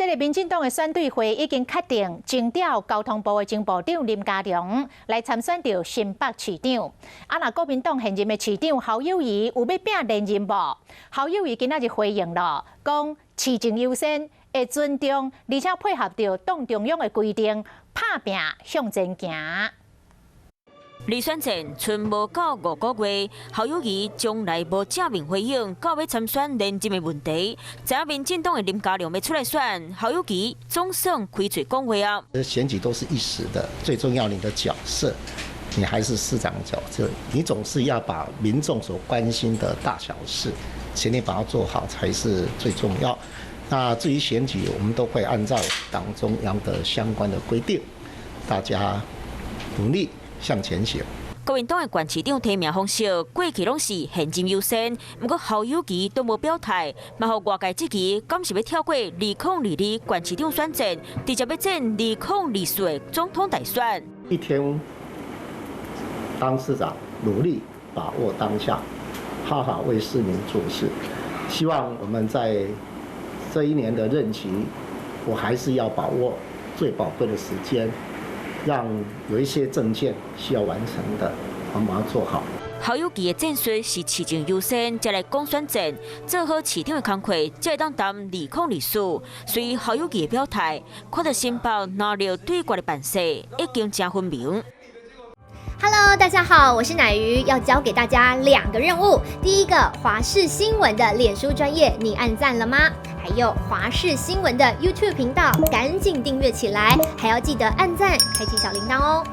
這個民進黨的選對會已經確定，徵調交通部的前部長林佳龍來參選著新北市長。啊，若國民黨現任的市長侯友宜有欲拚連任無？侯友宜今仔日回應囉，講市政優先，會尊重，而且配合著黨中央的規定，拍拚向前行。離選戰賰無到5個月，侯友宜從來無正面回應到欲參選連任的問題。知影民進黨的林佳龍欲出來選，侯友宜總算開喙講話啊。選舉都是一時的，最重要你的角色，你還是市長角色，你總是要把民眾所關心的大小事，全力把它做好才是最重要。那至於選舉，我們都會按照黨中央的相關的規定，大家努力向前行。國民黨的縣市長提名方式過去攏是現任優先，毋過侯友宜都無表態，嘛予外界質疑，敢是欲跳過2022縣市長選戰，直接欲戰2024的總統大選。一天當市長，努力把握當下，好好為市民做事。希望我們在這一年的任期，我還是要把握最寶貴的時間，讓有一些政見需要完成的，我們把它做好。侯友宜的戰術是市政優先，才來講選戰，做好市長的工課，才會當談2024。所以侯友宜的表態，看著新北藍綠對決的範勢已經誠分明。 Hello，大家好，我是乃瑜，要交給大家兩個任務。第一個，華視新聞的臉書專頁，你按讚了嗎？還有華視新聞的 YouTube 頻道，趕緊訂閱起來，還要記得按讚，開啟小鈴鐺哦。